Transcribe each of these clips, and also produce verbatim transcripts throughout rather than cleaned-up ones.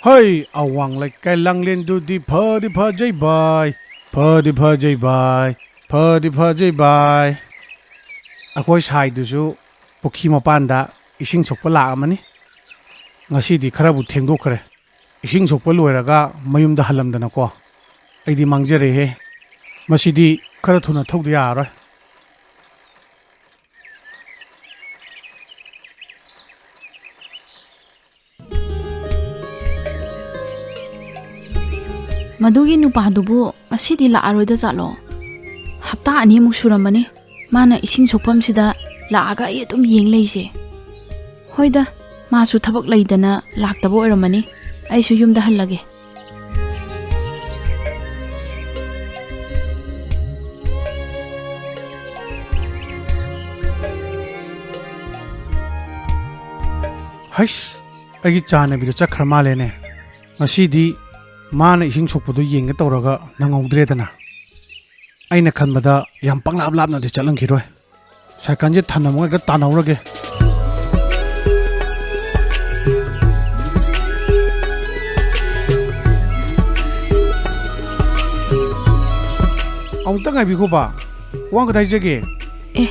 ꯍꯩ, ꯑꯋꯥꯡ ꯂꯩꯀꯥꯏ ꯂꯥꯡꯂꯦꯟꯗꯨꯗꯤ ꯐꯗꯤ ꯐꯖꯩ ꯚꯥꯏ, ꯐꯗꯤ ꯐꯖꯩ ꯚꯥꯏ, ꯐꯗꯤ ꯐꯖꯩ ꯚꯥꯏ꯫ ꯑꯩꯈꯣꯏ ꯁꯥꯏꯗꯨꯁꯨ ꯄꯨꯈ꯭ꯔꯤ ꯃꯄꯥꯟꯗ ꯏꯁꯤꯡ ꯁꯣꯛꯄ ꯂꯥꯛꯑꯝꯃꯅꯤ꯫ ꯉꯁꯤꯗꯤ ꯈꯔꯕꯨ ꯊꯦꯡꯗꯣꯛꯈ꯭ꯔꯦ꯫ ꯏꯁꯤꯡ ꯁꯣꯛꯄ ꯂꯣꯏꯔꯒ ꯃꯌꯨꯝꯗ ꯍꯜꯂꯝꯗꯅꯀꯣ꯫ ꯑꯩꯗꯤ ꯃꯥꯡꯖꯔꯦꯍꯦ꯫ ꯃꯁꯤꯗꯤ ꯈꯔ ꯊꯨꯅ ꯊꯧꯗ ꯌꯥꯔꯔꯣꯏ꯫ ꯃꯗꯨꯒꯤ ꯅꯨꯄꯥꯗꯨꯕꯨ ꯉꯁꯤꯗꯤ ꯂꯥꯛꯑꯔꯣꯏꯗ ꯖꯥꯠꯂꯣ? ꯍꯞꯇꯥ ꯑꯅꯤꯃꯨꯛ ꯁꯨꯔꯝꯃꯅꯤ ꯃꯥꯅ ꯏꯁꯤꯡ ꯁꯣꯛꯐꯝꯁꯤꯗ ꯂꯥꯛꯑꯒ ꯑꯩ ꯑꯗꯨꯝ ꯌꯦꯡ ꯂꯩꯁꯦ꯫ ꯍꯣꯏꯗ, ꯃꯥꯁꯨ ꯊꯕꯛ ꯂꯩꯗꯅ ꯂꯥꯛꯇꯕ ꯑꯣꯏꯔꯝꯃꯅꯤ꯫ ꯑꯩꯁꯨ ꯌꯨꯝꯗ ꯍꯜꯂꯒꯦ꯫ ꯍꯩꯁ, ꯑꯩꯒꯤ ꯆꯥꯅꯕꯤꯗꯣ ꯆꯠꯈ꯭ꯔ ꯃꯥꯜꯂꯦꯅꯦ꯫ ꯉꯁꯤꯗꯤ ꯃꯥꯅ ꯏꯁꯤꯡ ꯁꯣꯛꯄꯗꯣ ꯌꯦꯡꯒꯦ ꯇꯧꯔꯒ ꯅꯪꯍꯧꯗ꯭ꯔꯦꯗꯅ꯫ ꯑꯩꯅ ꯈꯟꯕꯗ ꯌꯥꯝ ꯄꯪꯂꯥꯞ ꯂꯥꯞꯅꯗꯤ ꯆꯠꯂꯝꯈꯤꯔꯣꯏ꯫ ꯁꯥꯏꯀꯜꯁꯦ ꯊꯝꯂꯝꯃꯒ ꯍꯦꯛꯇ ꯇꯥꯟꯅꯧꯔꯒꯦ꯫ ꯑꯃꯨꯛꯇ ꯉꯥꯏꯕꯤꯈꯣꯕ, ꯋꯥ ꯑꯃꯈꯛꯇ ꯍꯥꯏꯖꯒꯦ꯫ ꯑꯦ,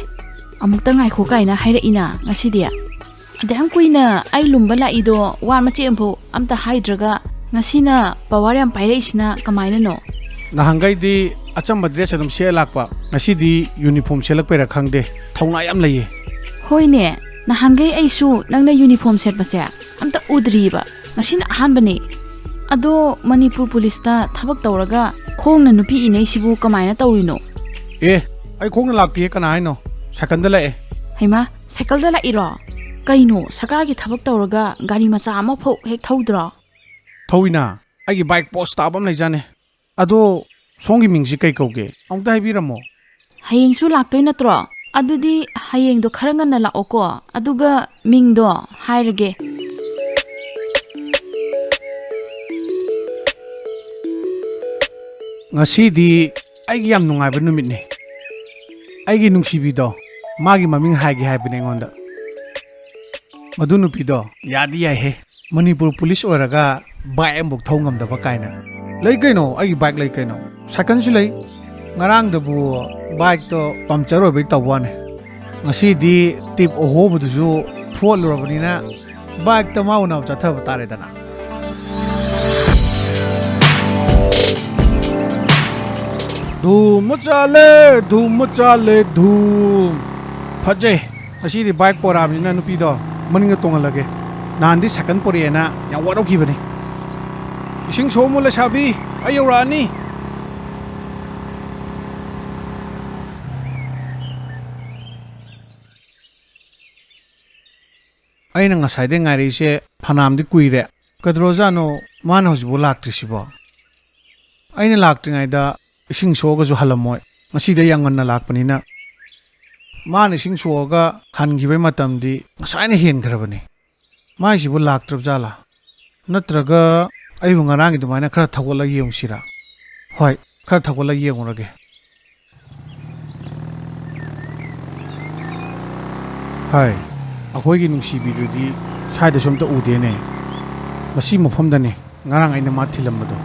ꯑꯃꯨꯛꯇ ꯉꯥꯏꯈꯣ ꯀꯥꯏꯅ ꯍꯥꯏꯔꯛꯏꯅ ꯉꯁꯤꯗꯤ? ꯑꯗꯨꯛ ꯌꯥꯝ ꯀꯨꯏꯅ ꯑꯩ ꯂꯨꯝꯕ ꯂꯥꯛꯏꯗꯣ ꯋꯥ ꯃꯆꯦꯠ ꯑꯃꯐꯥꯎ ꯑꯝꯇ ꯍꯥꯏꯗ꯭ꯔꯒ ꯉꯁꯤꯅ ꯄꯋꯥꯔ ꯌꯥꯝ ꯄꯥꯏꯔꯛꯏꯁꯤꯅ ꯀꯃꯥꯏꯅꯅꯣ? ꯅꯍꯥꯟꯈꯩꯗꯤ ꯑꯆꯝꯕ ꯗ꯭ꯔꯦꯁ ꯑꯗꯨꯝ ꯁꯦꯠꯂ ꯂꯥꯛꯄ, ꯉꯁꯤꯗꯤ ꯌꯨꯅꯤꯐꯣꯔꯝ ꯁꯦꯠꯂꯛꯄꯩꯔꯥ ꯈꯪꯗꯦ, ꯊꯧꯅꯥ ꯌꯥꯝ ꯂꯩꯌꯦ꯫ ꯍꯣꯏꯅꯦ, ꯅꯍꯥꯟꯈꯩ ꯑꯩꯁꯨ ꯅꯪꯅ ꯌꯨꯅꯤꯐꯣꯔꯝ ꯁꯦꯠꯄꯁꯦ ꯑꯝꯇ ꯎꯗ꯭ꯔꯤꯕ, ꯉꯁꯤꯅ ꯑꯍꯥꯟꯕꯅꯤ꯫ ꯑꯗꯣ ꯃꯅꯤꯄꯨꯔ ꯄꯨꯂꯤꯁꯇ ꯊꯕꯛ ꯇꯧꯔꯒ ꯈꯣꯡꯅ ꯅꯨꯄꯤ ꯏꯟꯅꯩꯁꯤꯕꯨ ꯀꯃꯥꯏꯅ ꯇꯧꯔꯤꯅꯣ? ꯑꯦ, ꯑꯩ ꯈꯣꯡꯅ ꯂꯥꯛꯇꯤꯌꯦ, ꯀꯅꯥ ꯍꯥꯏꯅꯣ? ꯁꯥꯏꯀꯜꯗ ꯂꯥꯛꯑꯦ꯫ ꯍꯩꯃꯥ, ꯁꯥꯏꯀꯜꯗ ꯂꯥꯛꯏꯔꯣ? ꯀꯩꯅꯣ, ꯁꯔꯀꯥꯔꯒꯤ ꯊꯕꯛ ꯇꯧꯔꯒ ꯒꯥꯔꯤ ꯃꯆꯥ ꯑꯃꯐꯥꯎ ꯍꯦꯛ ꯊꯧꯗ꯭ꯔꯣ? ꯊꯧꯏꯅ, ꯑꯩꯒꯤ ꯕꯥꯏꯛ ꯄꯣꯁ ꯇꯥꯕ ꯑꯃ ꯂꯩꯖꯥꯠꯅꯦ꯫ ꯑꯗꯣ ꯁꯣꯝꯒꯤ ꯃꯤꯡꯁꯤ ꯀꯩ ꯀꯧꯒꯦ? ꯑꯃꯨꯛꯇ ꯍꯥꯏꯕꯤꯔꯝꯃꯣ꯫ ꯍꯌꯦꯡꯁꯨ ꯂꯥꯛꯇꯣꯏ ꯅꯠꯇ꯭ꯔꯣ? ꯑꯗꯨꯗꯤ ꯍꯌꯦꯡꯗꯣ ꯈꯔ ꯉꯟꯅ ꯂꯥꯛꯑꯣꯀꯣ, ꯑꯗꯨꯒ ꯃꯤꯡꯗꯣ ꯍꯥꯏꯔꯒꯦ꯫ ꯉꯁꯤꯗꯤ ꯑꯩꯒꯤ ꯌꯥꯝ ꯅꯨꯡꯉꯥꯏꯕ ꯅꯨꯃꯤꯠꯅꯤ꯫ ꯑꯩꯒꯤ ꯅꯨꯡꯁꯤꯕꯤꯗꯣ, ꯃꯥꯒꯤ ꯃꯃꯤꯡ ꯍꯥꯏꯒꯦ ꯍꯥꯏꯕꯅꯦ ꯑꯩꯉꯣꯟꯗ꯫ ꯃꯗꯨ ꯅꯨꯄꯤꯗꯣ ꯌꯥꯗꯤ ꯌꯥꯏꯍꯦ꯫ ꯃꯅꯤꯄꯨꯔ ꯄꯨꯂꯤꯁ ꯑꯣꯏꯔꯒ ꯕꯥꯏꯛ ꯑꯃꯐꯥꯎ ꯊꯧ ꯉꯝꯗꯕ ꯀꯥꯏꯅ꯫ ꯂꯩ ꯀꯩꯅꯣ, ꯑꯩꯒꯤ ꯕꯥꯏꯛ ꯂꯩ ꯀꯩꯅꯣ, ꯁꯥꯏꯀꯜꯁꯨ ꯂꯩ꯫ ꯉꯔꯥꯡꯗꯕꯨ ꯕꯥꯏꯛꯇꯣ ꯄꯝꯆꯔ ꯑꯣꯏꯕꯩ ꯇꯧꯕ ꯋꯥꯅꯤ꯫ ꯉꯁꯤꯗꯤ ꯇꯤꯞ ꯑꯍꯣꯕꯗꯨꯁꯨ ꯐꯣꯠꯂꯨꯔꯕꯅꯤꯅ ꯕꯥꯏꯛꯇ ꯃꯥ ꯎꯅꯕ ꯆꯠꯊꯕ ꯇꯥꯔꯦꯗꯅ꯫ ꯙꯨꯝ ꯃꯆꯥ ꯂꯦ, ꯙꯨꯝ ꯃꯆꯥ ꯂꯦ, ꯙꯨꯝ꯫ ꯐꯖꯩ꯫ ꯉꯁꯤꯗꯤ ꯕꯥꯏꯛ ꯄꯣꯔꯛꯑꯕꯅꯤꯅ ꯅꯨꯄꯤꯗꯣ ꯃꯅꯤꯡꯗ ꯇꯣꯡꯍꯜꯂꯒꯦ꯫ ꯅꯍꯥꯟꯗꯤ ꯁꯥꯏꯀꯜ ꯄꯣꯔꯛꯑꯦꯅ ꯌꯥꯝ ꯋꯥꯔꯧꯈꯤꯕꯅꯤ꯫ ꯏꯁꯤꯡ ꯁꯣꯝꯃꯨ ꯂꯩꯁꯥꯕꯤ, ꯑꯩ ꯌꯧꯔꯛꯑꯅꯤ꯫ ꯑꯩꯅ ꯉꯁꯥꯏꯗꯩ ꯉꯥꯏꯔꯛꯏꯁꯦ ꯐꯅꯥꯝꯗꯤ ꯀꯨꯏꯔꯦ꯫ ꯀꯩꯗꯧꯔꯖꯥꯠꯅꯣ ꯃꯥꯅ ꯍꯧꯖꯤꯛꯐꯥꯎ ꯂꯥꯛꯇ꯭ꯔꯤꯁꯤꯕꯣ? ꯑꯩꯅ ꯂꯥꯛꯇ꯭ꯔꯤꯉꯩꯗ ꯏꯁꯤꯡ ꯁꯣꯛꯑꯒꯁꯨ ꯍꯜꯂꯝꯃꯣꯏ꯫ ꯉꯁꯤꯗꯤ ꯌꯥꯝ ꯉꯟꯅ ꯂꯥꯛꯄꯅꯤꯅ꯫ ꯃꯥꯅ ꯏꯁꯤꯡ ꯁꯣꯛꯑꯒ ꯍꯟꯈꯤꯕꯩ ꯃꯇꯝꯗꯤ ꯉꯁꯥꯏꯅ ꯍꯦꯟꯈ꯭ꯔꯕꯅꯤ꯫ ꯃꯥꯏꯁꯤꯕꯨ ꯂꯥꯛꯇ꯭ꯔꯕ ꯖꯥꯠꯂꯥ? ꯅꯠꯇ꯭ꯔꯒ ꯑꯩꯕꯨ ꯉꯔꯥꯡꯒꯤ ꯑꯗꯨꯃꯥꯏꯅ ꯈꯔ ꯊꯧꯒꯠꯂꯒ ꯌꯦꯡꯉꯨꯁꯤꯔꯥ? ꯍꯣꯏ, ꯈꯔ ꯊꯧꯒꯠꯂꯒ ꯌꯦꯡꯉꯨꯔꯒꯦ꯫ ꯍꯥꯏ, ꯑꯩꯈꯣꯏꯒꯤ ꯅꯨꯡꯁꯤꯕꯤꯗꯨꯗꯤ ꯁ꯭ꯋꯥꯏꯗꯁꯨ ꯑꯝꯇ ꯎꯗꯦꯅꯦ꯫ ꯃꯁꯤ ꯃꯐꯝꯗꯅꯦ ꯉꯔꯥꯡ ꯑꯩꯅ ꯃꯥ ꯊꯤꯜꯂꯝꯕꯗꯣ꯫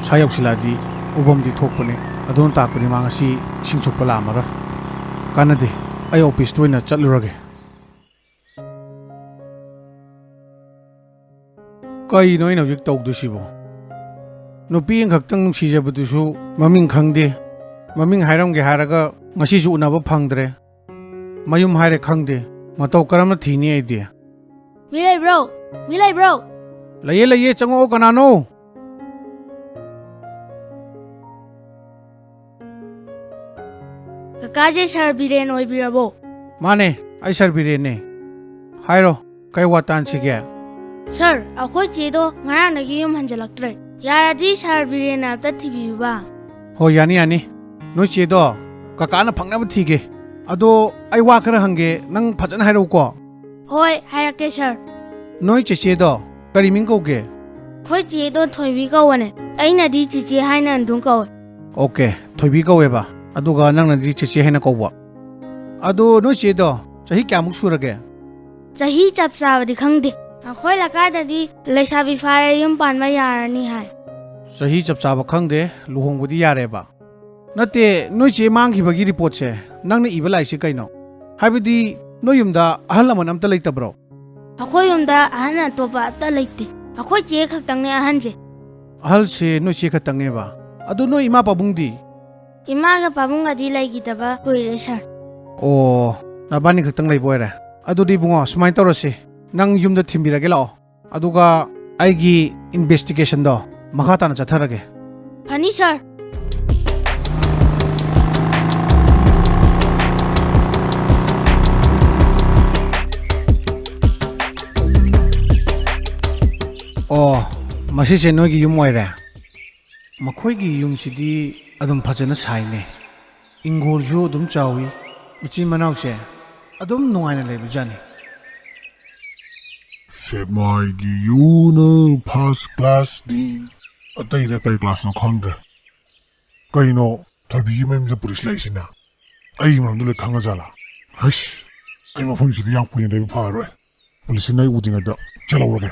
ꯁ꯭ꯋꯥꯏ ꯌꯧꯁꯤꯜꯂꯛꯑꯗꯤ ꯎꯐꯝꯗꯤ ꯊꯣꯛꯄꯅꯦ, ꯑꯗꯨꯅ ꯇꯥꯛꯄꯅꯤ ꯃꯥ ꯉꯁꯤ ꯏꯁꯤꯡ ꯁꯣꯛꯄ ꯂꯥꯛꯑꯝꯃꯔꯣꯏ꯫ ꯀꯥꯟꯅꯗꯦ, ꯑꯩ ꯑꯣꯐꯤꯁꯇ ꯑꯣꯏꯅ ꯆꯠꯂꯨꯔꯒꯦ꯫ ꯀꯩꯅꯣ ꯑꯩꯅ ꯍꯧꯖꯤꯛ ꯇꯧꯗꯣꯏꯁꯤꯕꯣ? ꯅꯨꯄꯤ ꯑꯃꯈꯛꯇꯪ ꯅꯨꯡꯁꯤꯖꯕꯗꯨꯁꯨ ꯃꯃꯤꯡ ꯈꯪꯗꯦ꯫ ꯃꯃꯤꯡ ꯍꯥꯏꯔꯝꯒꯦ ꯍꯥꯏꯔꯒ ꯉꯁꯤꯁꯨ ꯎꯅꯕ ꯐꯪꯗ꯭ꯔꯦ꯫ ꯃꯌꯨꯝ ꯍꯥꯏꯔꯦ ꯈꯪꯗꯦ꯫ ꯃꯇꯧ ꯀꯔꯝꯅ ꯊꯤꯅꯤ ꯑꯩꯗꯤ? ꯃꯤ ꯂꯩꯕ꯭ꯔꯣ? ꯃꯤ ꯂꯩꯕ꯭ꯔꯣ? ꯂꯩꯌꯦ, ꯂꯩꯌꯦ, ꯆꯪꯉꯛꯑꯣ꯫ ꯀꯅꯥꯅꯣ? ꯀꯀꯥꯁꯦ ꯁꯥꯔ ꯕꯤꯔꯦꯟ ꯑꯣꯏꯕꯤꯔꯕꯣ? ꯃꯥꯅꯦ, ꯑꯩ ꯁꯥꯔ ꯕꯤꯔꯦꯟꯅꯦ꯫ ꯍꯥꯏꯔꯣ, ꯀꯩ ꯋꯥ ꯇꯥꯟꯁꯤꯒꯦ? ꯁꯥꯔ, ꯑꯩꯈꯣꯏ ꯆꯦꯗꯣ ꯉꯔꯥꯡꯗꯒꯤ ꯌꯨꯝ ꯍꯟꯖꯤꯜꯂꯛꯇ꯭ꯔꯦ꯫ ꯌꯥꯔꯗꯤ ꯁꯥꯔ ꯕꯤꯔꯦꯟꯅ ꯑꯝꯇ ꯊꯤꯕꯤꯌꯨꯕ꯫ ꯍꯣꯏ, ꯌꯥꯅꯤ, ꯌꯥꯅꯤ꯫ ꯅꯣꯏ ꯆꯦꯗꯣ ꯀꯀꯥꯅ ꯐꯪꯅꯕ ꯊꯤꯒꯦ꯫ ꯑꯗꯣ ꯑꯩ ꯋꯥ ꯈꯔ ꯍꯪꯒꯦ, ꯅꯪ ꯐꯖꯅ ꯍꯥꯏꯔꯛꯎꯀꯣ꯫ ꯍꯣꯏ, ꯍꯥꯏꯔꯛꯀꯦ, ꯁꯥꯔ꯫ ꯅꯣꯏ ꯆꯦꯆꯦꯗꯣ ꯀꯔꯤ ꯃꯤꯡ ꯀꯧꯒꯦ? ꯑꯩꯈꯣꯏ ꯆꯦꯗꯣ ꯊꯣꯏꯕꯤ ꯀꯧꯕꯅꯦ꯫ ꯑꯩꯅꯗꯤ ꯆꯦꯆꯦ ꯍꯥꯏꯅ ꯑꯗꯨꯝ ꯀꯧꯋꯦ꯫ ꯑꯣꯀꯦ, ꯊꯣꯏꯕꯤ ꯀꯧꯋꯦꯕ꯫ ꯑꯗꯨꯒ ꯅꯪꯅꯗꯤ ꯆꯦꯆꯦ ꯍꯥꯏꯅ ꯀꯧꯕ꯫ ꯑꯗꯣ ꯅꯣꯏ ꯆꯦꯗꯣ ꯆꯍꯤ ꯀꯌꯥꯃꯨꯛ ꯁꯨꯔꯒꯦ? ꯆꯍꯤ ꯆꯞ ꯆꯥꯕꯗꯤ ꯈꯪꯗꯦ, ꯑꯩꯈꯣꯏ ꯂꯩꯀꯥꯏꯗꯗꯤ ꯂꯩꯁꯥꯕꯤ ꯐꯥꯔꯦ ꯌꯨꯝ ꯄꯥꯟꯕ ꯌꯥꯔꯅꯤ ꯍꯥꯏ꯫ ꯆꯍꯤ ꯆꯞ ꯆꯥꯕ ꯈꯪꯗꯦ, ꯂꯨꯍꯣꯡꯕꯗꯤ ꯌꯥꯔꯦꯕ꯫ ꯅꯠꯇꯦ, ꯅꯣꯏ ꯆꯦ ꯃꯥꯡꯈꯤꯕꯒꯤ ꯔꯤꯄꯣꯔꯠꯁꯦ ꯅꯪꯅ ꯏꯕ ꯂꯥꯛꯏꯁꯦ ꯀꯩꯅꯣ? ꯍꯥꯏꯕꯗꯤ ꯅꯣꯏ ꯌꯨꯝꯗ ꯑꯍꯜ ꯂꯃꯟ ꯑꯝꯇ ꯂꯩꯇꯕ꯭ꯔꯣ? ꯑꯩꯈꯣꯏ ꯌꯨꯝꯗ ꯑꯍꯟ ꯑꯇꯣꯞꯄ ꯑꯝꯇ ꯂꯩꯇꯦ꯫ ꯑꯩꯈꯣꯏ ꯆꯦ ꯈꯛꯇꯪꯅꯦ ꯑꯍꯟꯁꯦ꯫ ꯑꯍꯜꯁꯦ ꯅꯣꯏ ꯆꯦ ꯈꯛꯇꯪꯅꯦꯕ? ꯑꯗꯨ ꯅꯣꯏ ꯏꯃꯥ ꯄꯥꯕꯨꯡꯗꯤ? ꯏꯃꯥꯒ ꯄꯥꯕꯨꯡꯒꯗꯤ ꯂꯩꯈꯤꯗꯕ ꯀꯨꯏꯔꯦ, ꯁꯥꯔ꯫ ꯑꯣ, ꯅꯕꯥꯅꯤ ꯈꯛꯇꯪ ꯂꯩꯕ ꯑꯣꯏꯔꯦ꯫ ꯑꯗꯨꯗꯤ ꯏꯕꯨꯡꯉꯣ, ꯁꯨꯃꯥꯏꯅ ꯇꯧꯔꯁꯤ, ꯅꯪ ꯌꯨꯝꯗ ꯊꯤꯟꯕꯤꯔꯒꯦ ꯂꯥꯛꯑꯣ, ꯑꯗꯨꯒ ꯑꯩꯒꯤ ꯏꯟꯚꯦꯁꯇꯤꯒꯦꯁꯟꯗꯣ ꯃꯈꯥ ꯇꯥꯅ ꯆꯠꯊꯔꯒꯦ꯫ ꯐꯅꯤ, ꯁꯥꯔ꯫ ꯑꯣ, ꯃꯁꯤꯁꯦ ꯅꯣꯏꯒꯤ ꯌꯨꯝ ꯑꯣꯏꯔꯦ꯫ ꯃꯈꯣꯏꯒꯤ ꯌꯨꯝꯁꯤꯗꯤ ꯑꯗꯨꯝ ꯐꯖꯅ ꯁꯥꯏꯅꯦ꯫ ꯏꯪꯈꯣꯜꯁꯨ ꯑꯗꯨꯝ ꯆꯥꯎꯏ꯫ ꯃꯆꯤꯟ ꯃꯅꯥꯎꯁꯦ ꯑꯗꯨꯝ ꯅꯨꯡꯉꯥꯏꯅ ꯂꯩꯕꯖꯥꯠꯅꯤ꯫ ꯁꯦꯛꯃꯥꯏꯒꯤ ꯌꯨꯅ ꯐꯥꯔꯁ ꯀ꯭ꯂꯥꯁꯅꯤ꯫ ꯑꯇꯩꯅ ꯀꯩ ꯀ꯭ꯂꯥꯁꯅꯣ ꯈꯪꯗ꯭ꯔꯦ꯫ ꯀꯩꯅꯣ ꯊꯣꯏꯕꯤꯒꯤ ꯃꯌꯨꯝꯗ ꯄꯨꯂꯤꯁ ꯂꯥꯛꯏꯁꯤꯅ? ꯑꯩꯒꯤ ꯃꯔꯝꯗ ꯂꯣꯏ ꯈꯪꯉꯖꯥꯠꯂꯥ? ꯍꯩꯁ, ꯑꯩ ꯃꯐꯝꯁꯤꯗ ꯌꯥꯝ ꯀꯨꯏꯅ ꯂꯩꯕ ꯐꯔꯔꯣꯏ꯫ ꯄꯨꯂꯤꯁꯁꯤꯅ ꯑꯩ ꯎꯗ꯭ꯔꯤꯉꯩꯗ ꯆꯦꯜꯍꯧꯔꯒꯦ꯫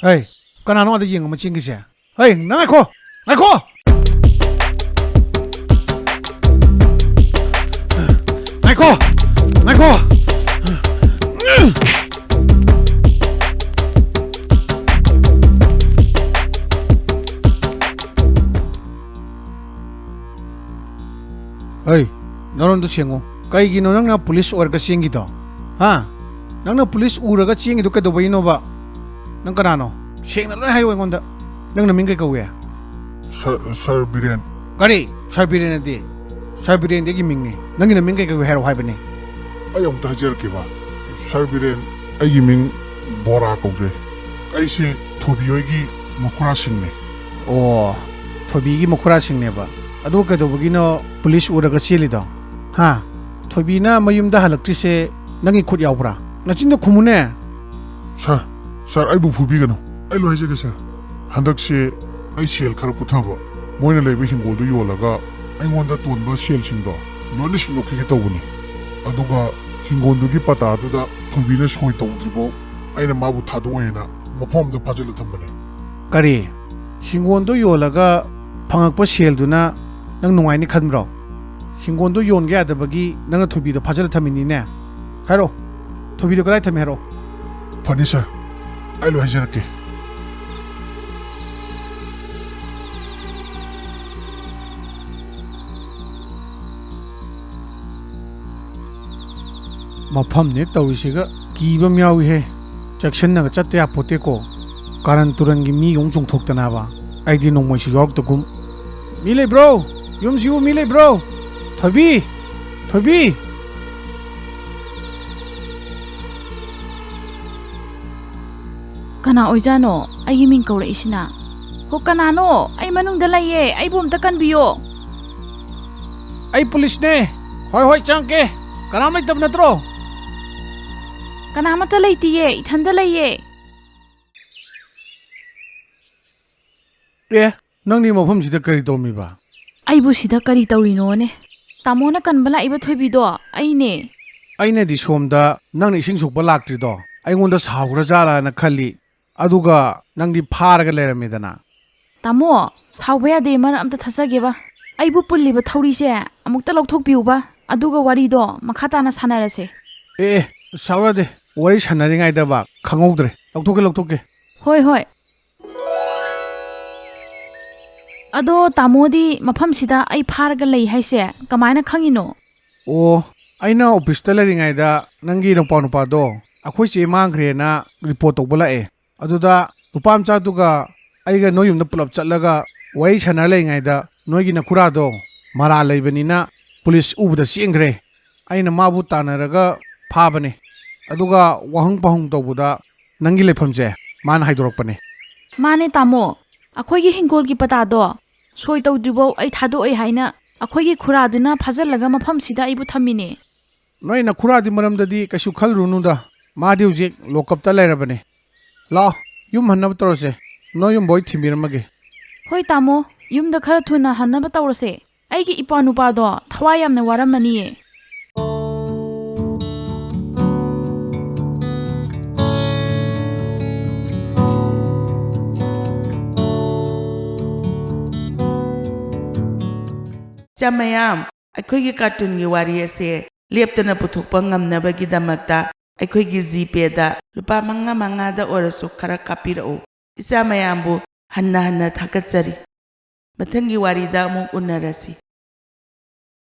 ꯍꯩ, ꯀꯅꯥꯅꯣ ꯑꯗ ꯌꯦꯡꯉ ꯆꯦꯟꯈꯤꯁꯦ? ꯍꯩ, ꯅꯪ ꯉꯥꯏꯈꯣ! ꯉꯥꯏꯈꯣ! ꯉꯥꯏꯈꯣ! ꯉꯥꯏꯈꯣ! ꯍꯩ, ꯅꯔꯣꯟꯗꯣ ꯁꯦꯡꯉꯨ꯫ ꯀꯩꯒꯤꯅꯣ ꯅꯪꯅ ꯄꯨꯂꯤꯁ ꯑꯣꯏꯔꯒ ꯆꯦꯟꯈꯤꯗꯣ? ꯍꯥ? ꯅꯪꯅ ꯄꯨꯂꯤꯁ ꯎꯔꯒ ꯆꯦꯟꯈꯤꯗꯣ ꯀꯩꯗꯧꯕꯩꯅꯣꯕ? ꯅꯪ ꯀꯅꯥꯅꯣ? ꯁꯦꯡꯅ ꯂꯣꯏ ꯍꯥꯏꯌꯨ ꯑꯩꯉꯣꯟꯗ꯫ ꯅꯪ ꯅꯃꯤꯡ ꯀꯩ ꯀꯧꯏ? Sir, sir Biren. ꯀꯔꯤ? ꯁꯔ ꯕꯤꯔꯦꯟ ꯑꯗꯤ? ꯁꯔ ꯕꯤꯔꯦꯟꯗꯤ ꯑꯩꯒꯤ ꯃꯤꯡꯅꯤ꯫ ꯅꯪꯒꯤ ꯅꯃꯤꯡ ꯀꯩ ꯀꯧꯏ ꯍꯥꯏꯔꯛꯑꯣ ꯍꯥꯏꯕꯅꯤ꯫ ꯑꯩ ꯑꯃꯨꯛꯇ ꯍꯥꯏꯖꯔꯛꯀꯦꯕ꯫ ꯁꯔ ꯕꯤꯔꯦꯟ, ꯑꯩꯒꯤ ꯃꯤꯡ ꯕꯣꯔꯥ ꯀꯧꯖꯩ꯫ ꯑꯩꯁꯦ ꯊꯣꯏꯕꯤ ꯍꯣꯏꯒꯤ ꯃꯈꯨꯔꯥꯁꯤꯡꯅꯤ꯫ ꯑꯣ, ꯊꯣꯏꯕꯤꯒꯤ ꯃꯈꯨꯔꯥꯁꯤꯡꯅꯦꯕ꯫ ꯑꯗꯨ ꯀꯩꯗꯧꯕꯒꯤꯅꯣ ꯄꯨꯂꯤꯁ ꯎꯔꯒ ꯆꯦꯜꯂꯤꯗꯣ? ꯍꯥ? ꯊꯣꯏꯕꯤꯅ ꯃꯌꯨꯝꯗ ꯍꯜꯂꯛꯇ꯭ꯔꯤꯁꯦ ꯅꯪꯒꯤ ꯈꯨꯠ ꯌꯥꯎꯕ꯭ꯔꯥ? ꯅꯆꯤꯟꯗꯣ ꯈꯨꯝꯃꯨꯅꯦ꯫ ꯁꯥꯔ, ꯁꯥꯔ, ꯑꯩꯕꯨ ꯐꯨꯕꯤꯒꯅꯨ꯫ ꯑꯩ ꯂꯣꯏ ꯍꯥꯏꯖꯒꯦ, ꯁꯥꯔ꯫ ꯍꯟꯗꯛꯁꯦ ꯑꯩ ꯁꯦꯜ ꯈꯔ ꯄꯨꯊꯕ, ꯃꯣꯏꯅ ꯂꯩꯕ ꯍꯤꯡꯒꯣꯜꯗꯨ ꯌꯣꯜꯂꯒ ꯑꯩꯉꯣꯟꯗ ꯇꯣꯟꯕ ꯁꯦꯜꯁꯤꯡꯗꯣ ꯂꯣꯏꯅ ꯁꯤꯡꯗꯣꯛꯈꯤꯒꯦ ꯇꯧꯕꯅꯤ꯫ ꯑꯗꯨꯒ ꯍꯤꯡꯒꯣꯜꯗꯨꯒꯤ ꯄꯇꯥꯗꯨꯗ ꯊꯣꯏꯕꯤꯅ ꯁꯣꯏ ꯇꯧꯗ꯭ꯔꯤꯐꯥꯎ ꯑꯩꯅ ꯃꯥꯕꯨ ꯊꯥꯗꯣꯛꯑꯣꯏꯅ ꯃꯐꯝ ꯑꯃꯗ ꯐꯥꯖꯤꯜꯂ ꯊꯝꯕꯅꯦ꯫ ꯀꯔꯤ? ꯍꯤꯡꯒꯣꯜꯗꯣ ꯌꯣꯜꯂꯒ ꯐꯪꯉꯛꯄ ꯁꯦꯜꯗꯨꯅ ꯅꯪ ꯅꯨꯡꯉꯥꯏꯅꯤ ꯈꯟꯕ꯭ꯔꯣ? ꯍꯤꯡꯒꯣꯜꯗꯣ ꯌꯣꯟꯒꯦ ꯌꯥꯗꯕꯒꯤ ꯅꯪꯅ ꯊꯣꯏꯕꯤꯗꯣ ꯐꯥꯖꯤꯜꯂ ꯊꯝꯃꯤꯅꯤꯅꯦ꯫ ꯍꯥꯏꯔꯛꯑꯣ, ꯊꯣꯏꯕꯤꯗꯣ ꯀꯗꯥꯏ ꯊꯝꯃꯤ ꯍꯥꯏꯔꯛꯑꯣ꯫ ꯐꯅꯤ ꯁꯥꯔ, ꯑꯩ ꯂꯣꯏ ꯍꯥꯏꯖꯔꯛꯀꯦ꯫ ꯃꯐꯝꯅꯦ ꯇꯧꯔꯤꯁꯤꯒ ꯀꯤꯕ ꯑꯃ ꯌꯥꯎꯏꯍꯦ꯫ ꯆꯦꯛꯁꯤꯟꯅꯒ ꯆꯠꯇ ꯌꯥꯄꯣꯠꯇꯦꯀꯣ꯫ ꯀꯥꯔꯟ ꯇꯨꯔꯟꯒꯤ ꯃꯤꯒ ꯑꯃꯨꯛ ꯆꯣꯡꯊꯣꯛꯇꯅꯕ꯫ ꯑꯩꯗꯤ ꯅꯣꯡꯃꯩꯁꯨ ꯌꯥꯎꯔꯛꯇꯒꯨꯝ꯫ ꯃꯤ ꯂꯩꯕ꯭ꯔꯣ? ꯌꯨꯝꯁꯤꯕꯨ ꯃꯤ ꯂꯩꯕ꯭ꯔꯣ? ꯊꯣꯏꯕꯤ! ꯊꯣꯏꯕꯤ! ꯀꯅꯥ ꯑꯣꯏꯖꯥꯠꯅꯣ ꯑꯩꯒꯤ ꯃꯤꯡ ꯀꯧꯔꯛꯏꯁꯤꯅ? ꯍꯣ, ꯀꯅꯥꯅꯣ? ꯑꯩ ꯃꯅꯨꯡꯗ ꯂꯩꯌꯦ, ꯑꯩꯕꯨ ꯑꯝꯇ ꯀꯟꯕꯤꯌꯣ꯫ ꯑꯩ ꯄꯨꯂꯤꯁꯅꯦ꯫ ꯍꯣꯏ, ꯍꯣꯏ, ꯆꯪꯉꯛꯀꯦ꯫ ꯀꯅꯥꯝ ꯂꯩꯇꯕ ꯅꯠꯇ꯭ꯔꯣ? ꯀꯅꯥꯃꯠꯇ ꯂꯩꯇꯤꯌꯦ, ꯏꯊꯟꯗ ꯂꯩꯌꯦ꯫ ꯑꯦ, ꯅꯪꯗꯤ ꯃꯐꯝꯁꯤꯗ ꯀꯔꯤ ꯇꯧꯔꯝꯃꯤꯕ? ꯑꯩꯕꯨ ꯁꯤꯗ ꯀꯔꯤ ꯇꯧꯔꯤꯅꯣꯅꯦ? ꯇꯥꯃꯣꯅ ꯀꯟꯕ ꯂꯥꯛꯏꯕ ꯊꯣꯏꯕꯤꯗꯣ ꯑꯩꯅꯦ꯫ ꯑꯩꯅꯗꯤ ꯁꯣꯝꯗ ꯅꯪꯅ ꯏꯁꯤꯡ ꯁꯣꯛꯄ ꯂꯥꯛꯇ꯭ꯔꯤꯗꯣ ꯑꯩꯉꯣꯟꯗ ꯁꯥꯎꯈ꯭ꯔꯖꯥꯠꯂꯥꯅ ꯈꯜꯂꯤ, ꯑꯗꯨꯒ ꯅꯪꯗꯤ ꯐꯥꯔꯒ ꯂꯩꯔꯝꯃꯦꯗꯅ꯫ ꯇꯥꯃꯣ, ꯁꯥꯎꯕ ꯌꯥꯗꯦ, ꯃꯔꯛ ꯑꯝꯇ ꯊꯠꯆꯒꯦꯕ꯫ ꯑꯩꯕꯨ ꯄꯨꯜꯂꯤꯕ ꯊꯧꯔꯤꯁꯦ ꯑꯃꯨꯛꯇ ꯂꯧꯊꯣꯛꯄꯤꯌꯨꯕ, ꯑꯗꯨꯒ ꯋꯥꯔꯤꯗꯣ ꯃꯈꯥ ꯇꯥꯅ ꯁꯥꯟꯅꯔꯁꯦ꯫ ꯑꯦ, ꯑꯦ, ꯁꯥꯎ ꯌꯥꯗꯦ꯫ ꯋꯥꯔꯤ ꯁꯥꯟꯅꯔꯤꯉꯩꯗꯕ ꯈꯪꯍꯧꯗ꯭ꯔꯦ꯫ ꯂꯧꯊꯣꯛꯀꯦ, ꯂꯧꯊꯣꯛꯀꯦ꯫ ꯍꯣꯏ, ꯍꯣꯏ꯫ ꯑꯗꯣ ꯇꯥꯃꯣꯗꯤ ꯃꯐꯝꯁꯤꯗ ꯑꯩ ꯐꯥꯔꯒ ꯂꯩ ꯍꯥꯏꯁꯦ ꯀꯃꯥꯏꯅ ꯈꯪꯉꯤꯅꯣ? ꯑꯣ, ꯑꯩꯅ ꯑꯣꯐꯤꯁꯇ ꯂꯩꯔꯤꯉꯩꯗ ꯅꯪꯒꯤ ꯅꯨꯄꯥ ꯅꯨꯄꯥꯗꯣ ꯑꯩꯈꯣꯏ ꯆꯦ ꯃꯥꯡꯈ꯭ꯔꯦꯅ ꯔꯤꯄꯣꯔꯠ ꯇꯧꯕ ꯂꯥꯛꯑꯦ꯫ ꯑꯗꯨꯗ ꯅꯨꯄꯥ ꯃꯆꯥꯗꯨꯒ ꯑꯩꯒ ꯅꯣꯏ ꯌꯨꯝꯗ ꯄꯨꯂꯞ ꯆꯠꯂꯒ ꯋꯥꯔꯤ ꯁꯥꯟꯅꯔ ꯂꯩꯔꯤꯉꯩꯗ ꯅꯣꯏꯒꯤ ꯅꯈꯨꯔꯥꯗꯣ ꯃꯔꯥꯜ ꯂꯩꯕꯅꯤꯅ ꯄꯨꯂꯤꯁ ꯎꯕꯗ ꯆꯦꯟꯈ꯭ꯔꯦ꯫ ꯑꯩꯅ ꯃꯥꯕꯨ ꯇꯥꯟꯅꯔꯒ ꯐꯥꯕꯅꯦ꯫ ꯑꯗꯨꯒ ꯋꯥꯍꯪ ꯄꯥꯎꯍꯪ ꯇꯧꯕꯗ ꯅꯪꯒꯤ ꯂꯩꯐꯝꯁꯦ ꯃꯥꯅ ꯍꯥꯏꯗꯣꯔꯛꯄꯅꯦ꯫ ꯃꯥꯅꯦ ꯇꯥꯃꯣ, ꯑꯩꯈꯣꯏꯒꯤ ꯍꯤꯡꯒꯣꯜꯒꯤ ꯄꯇꯥꯗꯣ ꯁꯣꯏ ꯇꯧꯗ꯭ꯔꯤꯕꯧ ꯑꯩ ꯊꯥꯗꯣꯛꯑꯣꯏ ꯍꯥꯏꯅ ꯑꯩꯈꯣꯏꯒꯤ ꯈꯨꯔꯥꯗꯨꯅ ꯐꯥꯖꯤꯜꯂꯒ ꯃꯐꯝꯁꯤꯗ ꯑꯩꯕꯨ ꯊꯝꯃꯤꯅꯦ꯫ ꯅꯣꯏ ꯅꯈꯨꯔꯥꯗꯤ ꯃꯔꯝꯗꯗꯤ ꯀꯩꯁꯨ ꯈꯜꯂꯨꯅꯨꯗ, ꯃꯥꯗꯤ ꯍꯧꯖꯤꯛ ꯂꯣꯀꯞꯇ ꯂꯩꯔꯕꯅꯦ꯫ ꯂꯥꯛꯑꯣ, ꯌꯨꯝ ꯍꯟꯅꯕ ꯇꯧꯔꯁꯦ, ꯅꯣꯏ ꯌꯨꯝꯕꯣꯏ ꯊꯤꯟꯕꯤꯔꯝꯃꯒꯦ꯫ ꯍꯣꯏ ꯇꯥꯃꯣ, ꯌꯨꯝꯗ ꯈꯔ ꯊꯨꯅ ꯍꯟꯅꯕ ꯇꯧꯔꯁꯦ꯫ ꯑꯩꯒꯤ ꯏꯄ꯭ꯋꯥ ꯅꯨꯄꯥꯗꯣ ꯊꯋꯥꯏ ꯌꯥꯝꯅ ꯋꯥꯔꯝꯃꯅꯤꯌꯦ꯫ ꯏꯆꯥ ꯃꯌꯥꯝ, ꯑꯩꯈꯣꯏꯒꯤ ꯀꯥꯔꯇꯨꯟꯒꯤ ꯋꯥꯔꯤ ꯑꯁꯦ ꯂꯦꯞꯇꯅ ꯄꯨꯊꯣꯛꯄ ꯉꯝꯅꯕꯒꯤꯗꯃꯛꯇ ꯑꯩꯈꯣꯏꯒꯤ ꯖꯤꯄꯦꯗ ꯂꯨꯄꯥ ꯃꯉꯥ ꯃꯉꯥꯗ ꯑꯣꯏꯔꯁꯨ ꯈꯔ ꯀꯥꯞꯄꯤꯔꯛꯎ꯫ ꯏꯆꯥ ꯃꯌꯥꯝꯕꯨ ꯍꯟꯅ ꯍꯟꯅ ꯊꯥꯒꯠꯆꯔꯤ꯫ ꯃꯊꯪꯒꯤ ꯋꯥꯔꯤꯗ ꯑꯃꯨꯛ ꯎꯅꯔꯁꯤ꯫